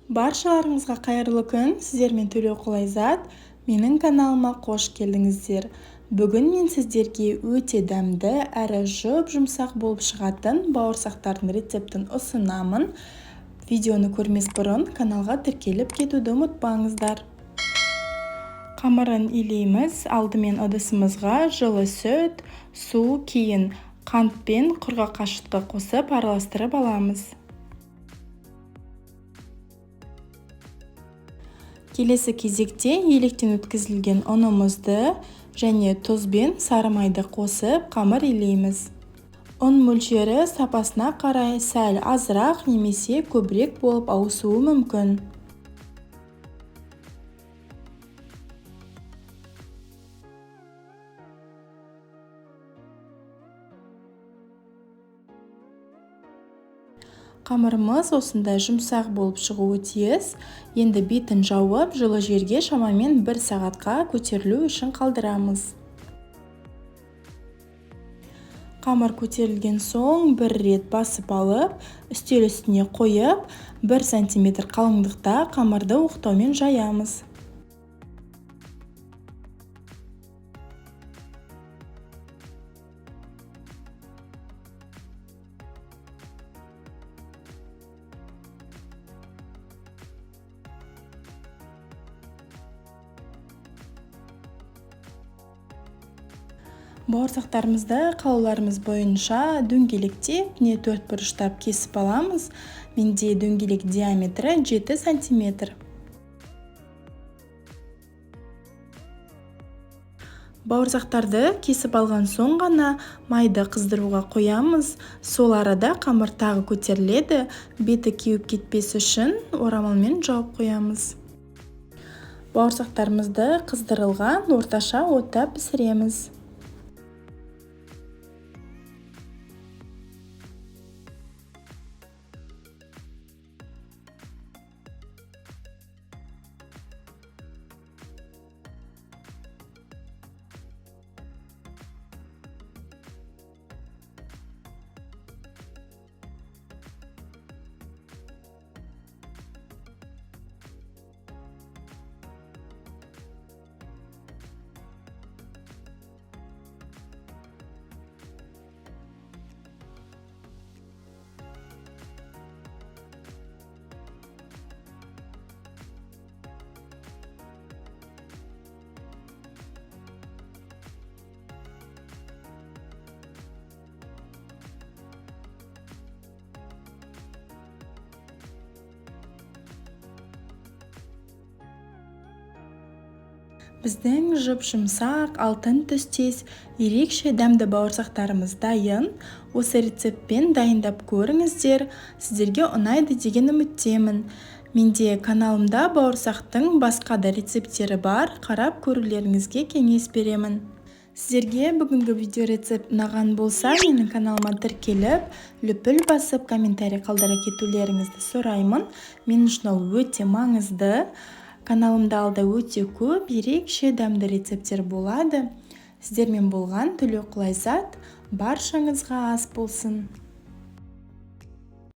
Баршаларыңызға қайырлы күн, сіздермен Төлеуқұл Айзат. Менің каналыма қош келдіңіздер. Бүгін мен сіздерге өте дәмді әрі жұп-жұмсақ болып шығатын бауырсақтардың рецептін ұсынамын. Видеоны көрмес бұрын каналға тіркеліп кетуді ұмытпаңыздар. Қамырын илейміз. Алдымен ыдысымызға жылы сүт, су, кейін қант пен құрғақ қашытқы қосып араластырып аламыз. Келесі кезекте електен өткізілген ұнымызды және тұз бен сары майды қосып қамыр илейміз. Ұн мөлшері сапасына қарай сәл азырақ немесе көбірек болып ауысуы мүмкін. Қамырымыз осындай жұмсақ болып шығуы тиіс. Енді бетін жауып, жылы жерге шамамен 1 сағатқа көтерілу үшін қалдырамыз. Қамыр көтерілген соң бір рет басып алып, үстел үстіне қойып, 1 сантиметр қалыңдықта қамырды оқтаумен жаямыз. Бауырсақтарымызды қалауларымыз бойынша дөңгелектеп, не төрт бұрыштап кесіп аламыз. Менде дөңгелек диаметрі 7 сантиметр. Бауырсақтарды кесіп алған соң ғана майды қыздыруға қоямыз. Сол арада қамыр тағы көтеріледі. Беті кеуіп кетпес үшін орамалмен жауып қоямыз. Бауырсақтарымызды қыздырылған орташа отта пісіреміз. Біздің жұп-жұмсақ, алтын түстес, ерекше дәмді бауырсақтарымыз дайын. Осы рецептпен дайындап көріңіздер, сіздерге ұнайды деген үміттемін. Менде каналымда бауырсақтың басқа да рецепттері бар, қарап көрулеріңізге кеңес беремін. Сіздерге бүгінгі видео рецепт ұнаған болса, менің каналыма тіркеліп, лүпіл басып, комментарий қалдыра кетулеріңізді сұраймын. Мен үшін ол өте маңызды. Каналымда алда өте көп ерекше дәмді рецепттер болады. Сіздермен болған Төлеуқұл Айзат, баршаңызға ас болсын.